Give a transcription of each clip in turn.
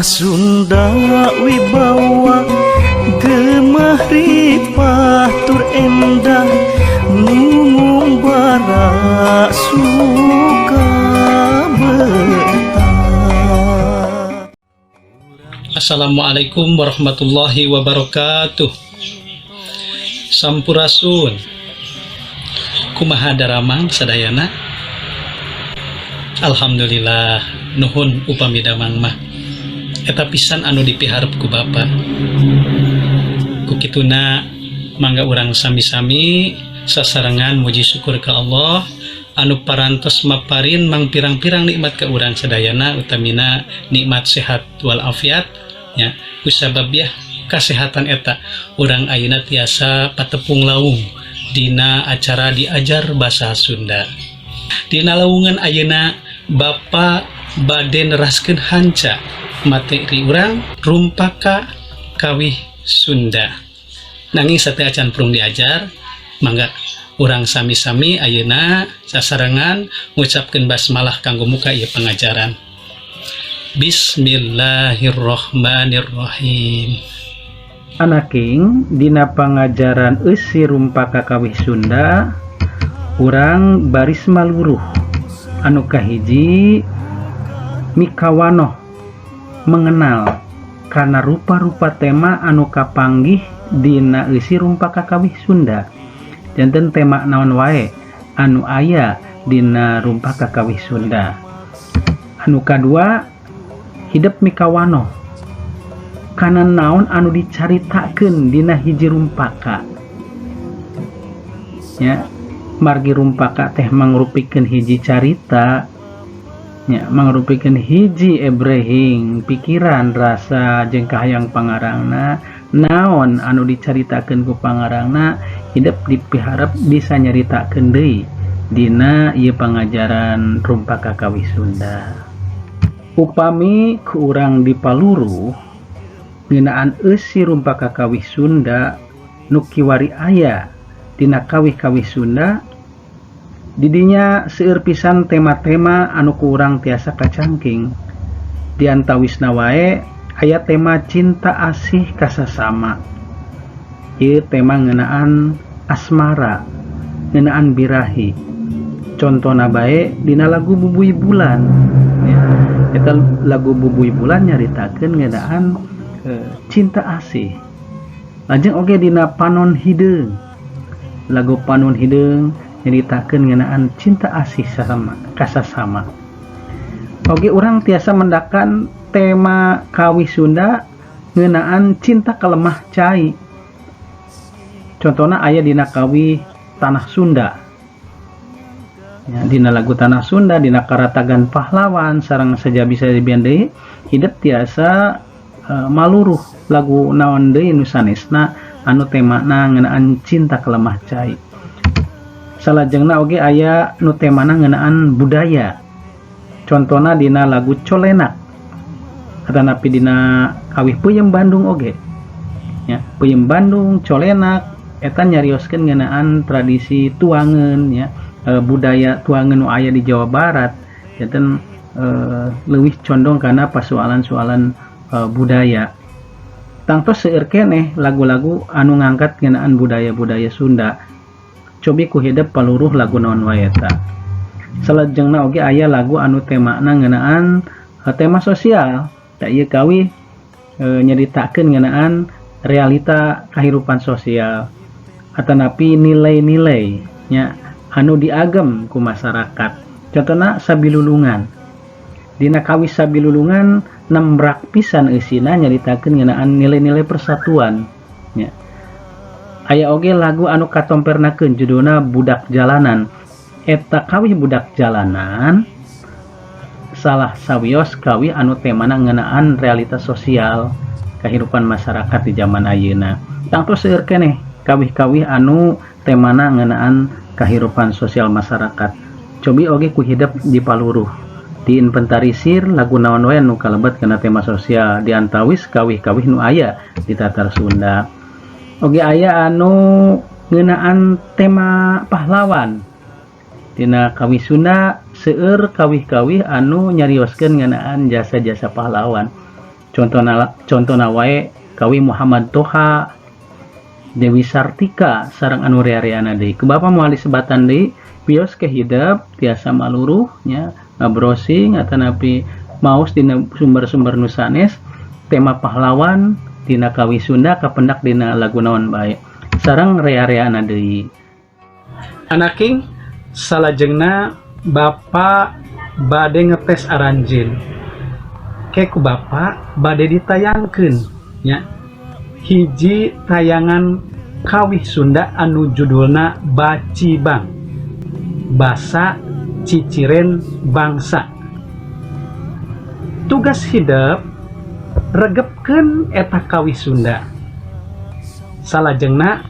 Sunda wibawa gemah ripah tur endah ngumbara suka betah. Assalamualaikum warahmatullahi wabarakatuh. Sampurasun. Kumaha daramang sadayana? Alhamdulillah, nuhun upami damang mah. Eta pisan anu dipiharep ku Bapa. Ku kituna mangga urang sami-sami sasarengan muji syukur ka Allah anu parantos maparin mangpirang-pirang nikmat ka urang sadayana, utamina nikmat sehat walafiat nya. Kusabab yah kasehatan eta urang ayeuna tiasa patepung laung dina acara diajar bahasa Sunda. Dina laungan ayeuna Bapa bade neraskeun hanca materi urang Rumpaka Kawih Sunda. Nanging sateuacan purung diajar, mangga urang sami-sami ayeuna sasarengan ngucapkeun basmalah kanggo muka ieu pengajaran. Bismillahirrahmanirrahim. Anaking, dina pangajaran eusi Rumpaka Kawih Sunda urang baris maluruh anu kahiji mikawanoh mengenal kana rupa-rupa tema anu kapanggih dina eusi Rumpaka Kawih Sunda. Janten tema naon wae anu aya dina Rumpaka Kawih Sunda. Anu kadua, hidep mikawanoh kana naon anu dicaritakeun dina hiji rumpaka nya. Margi rumpaka teh mangrupikeun hiji carita nya, mangrupikeun hiji ebrehing pikiran, rasa jeung kahayang pangarangna. Naon anu dicaritakeun ku pangarangna, hidep dipiharep bisa nyaritakeun deui dina ieu pangajaran Rumpaka Kawih Sunda. Upami ku urang dipaluruh ngeunaan eusi Rumpaka Kawih Sunda nu kiwari aya dina kawih-kawih Sunda, didinya seueur pisan tema-tema anu ku urang tiasa kacangking. Di antawisna wae aya tema cinta asih kasasama. Ieu tema ngeunaan asmara, ngeunaan birahi. Contona bae dina lagu Bubuy Bulan ya. Eta lagu Bubuy Bulan nyaritakeun ngeunaan cinta asih. Lajeng oge dina Panon Hideung, lagu Panon Hideung nyaritakeun ngeunaan cinta asih sasama kasasama. Oge urang tiasa mendakan tema kawih Sunda ngeunaan cinta kalemah cai. Contohna aya dina kawih Tanah Sunda ya, dina lagu Tanah Sunda, dina Karatagan Pahlawan, sareng sajabi-sajabian deui. Hidep tiasa maluruh lagu naon deui nu sanesna anu temana ngeunaan cinta kalemah cai. Salajengna oge aya nu temana ngeunaan budaya, contona dina lagu Colenak atanapi dina kawih Peuyeum Bandung oge ya. Peuyeum Bandung, Colenak eta nyarioskeun ngeunaan tradisi tuangeun ya, budaya tuangeun nu aya di Jawa Barat. Janten leuwih condong kana pasoalan-soalan budaya. Tangtos seueur keneh lagu-lagu anu ngangkat ngeunaan budaya-budaya Sunda. Cobi ku hidep paluruh lagu naon wae eta. Salajengna oge aya lagu anu temana ngeunaan tema sosial. Tah, ieu kawih nyaritakeun ngeunaan realita kahirupan sosial atanapi nilai-nilai nya anu diagem ku masyarakat. Contohna Sabilulungan. Dina kawih Sabilulungan nembrak pisan eusina nyaritakeun ngeunaan nilai-nilai persatuan nya. Aya oge lagu anu katompernakeun judulna Budak Jalanan. Eta kawih Budak Jalanan salah sawios kawih anu temana ngeunaan realitas sosial kehidupan masyarakat di zaman ayeuna. Tangtos seueur keneh kawih-kawih anu temana ngeunaan kehidupan sosial masyarakat. Cobi oge ku hidep dipaluruh, diinventarisir lagu naon wae nu kalebet kana tema sosial di antawis kawih-kawih nu aya di Tatar Sunda. Oge aya anu ngeunaan tema pahlawan. Dina kawih Sunda seueur kawih-kawih anu nyarioskeun ngeunaan jasa-jasa pahlawan. Contohna contohna wae kawih Muhammad Toha, Dewi Sartika, sareng anu rea-reana deui. Ku Bapak moal disebatan deui, wios ke hidep tiasa maluruh nya, ngabrowsing atanapi maos dina sumber-sumber nu sanes tema pahlawan dina kawih Sunda kapendak dina lagu naon bae, sareng rea-reana deui. Anak King, salajengna Bapak bade ngetes aranjeun. Ke ku Bapak bade ditayangkeun nya hiji tayangan kawih Sunda anu judulna Bacibang, basa ciciren bangsa. Tugas hidep regepkeun eta kawih Sunda, salajengna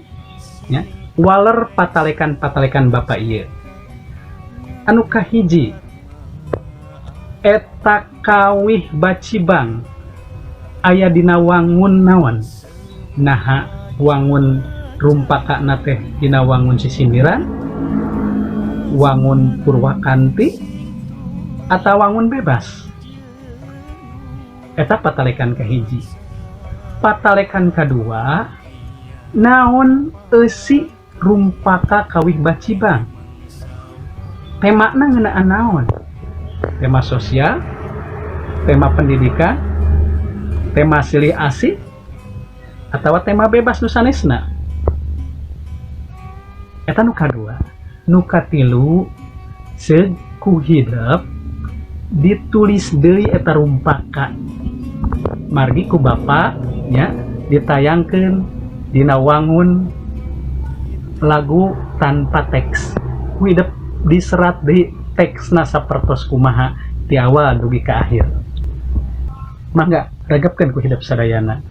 nya waler patalekan-patalekan Bapak ieu. Anu kahiji, eta kawih Bacibang aya dina wangun naon? Naha wangun rumpakana teh dina wangun sisindiran, wangun purwakanti, atau wangun bebas? Eta patalekan kahiji. Patalekan kadua, naon eusi rumpaka kawih Bacibang? Temana ngeunaan naon? Tema sosial, tema pendidikan, tema silih asih, atau tema bebas nu sanesna? Eta nu kadua. Nu katilu, seug ku hidep ditulis deui eta rumpaka. Margi ku Bapak nya ditayangkeun dina wangun lagu tanpa teks. Ku hidep diserat deui teksna sapertos kumaha ti awal dugi ka akhir. Mangga regepkeun ku hidep sadayana.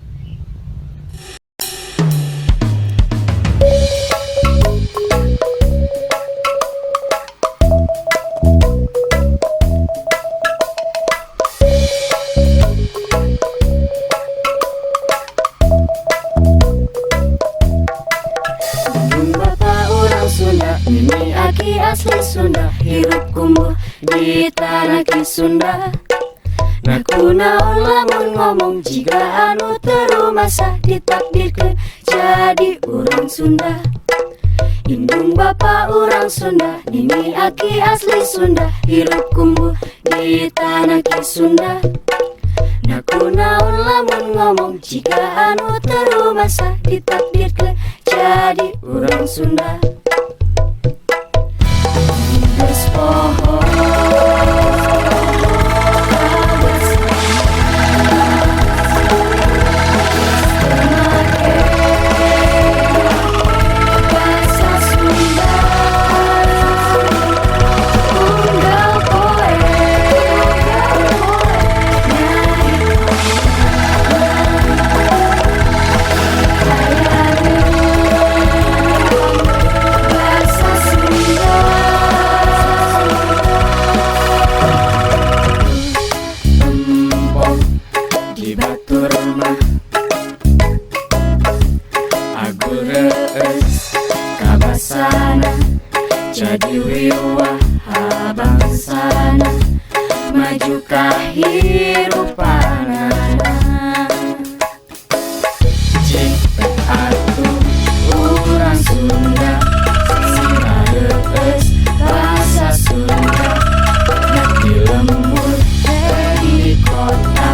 Indung bapa urang Sunda, nini aki asli Sunda, hirup kumbuh di tanah Ki Sunda. Nah kunaon lamun ngomong jiga anu teu rumasa, ditakdirkeun jadi urang Sunda. Indung bapa urang Sunda, nini aki asli Sunda, hirup kumbuh di tanah Ki Sunda. Nah kunaon lamun ngomong jiga anu teu rumasa, ditakdirkeun jadi urang Sunda. Geus poho kabasa, geus teu make basa Sunda. Unggal poe nyarita basa Sunda. Empok di batur mah agur reueus kabasana, jadi wiwah bangsana maju kahirupanana. Cik atuh urang Sunda sira reueus basa Sunda, nek di lembur di kota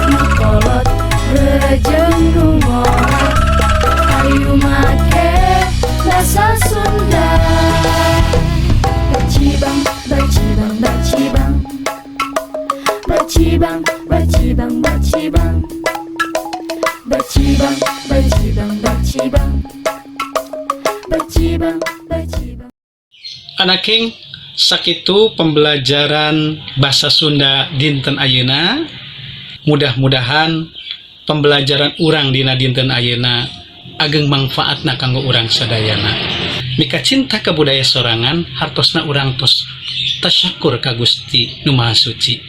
nu kolot rejeng nu ngora, hayu make basa Sunda. Bacibang, bacibang, bacibang, bacibang, bacibang, bacibang, bacibang, bacibang, bacibang, bacibang, bacibang. Anak King, sakitu pembelajaran bahasa Sunda dinten ayeuna. Mudah-mudahan pembelajaran urang dina dinten ayeuna ageng manfaatna kanggo urang sadayana. Mika cinta ka budaya sorangan hartosna urang tos tasyakur ka Gusti Nu Maha Suci.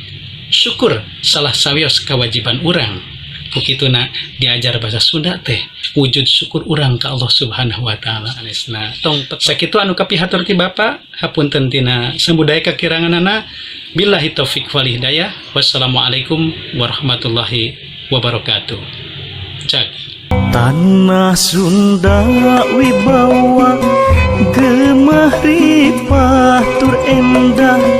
Syukur salah sawios kewajiban urang. Ku kituna diajar bahasa Sunda teh wujud syukur urang ka Allah Subhanahu wa taala. Sanesna tong sakitu anu kapihatur ti Bapak, hapunten tina sambudaya kakiranganana. Billahi taufik wal hidayah. Wassalamualaikum warahmatullahi wabarakatuh. Cak. Tanah Sunda wibawa, gemah ripah tur endah.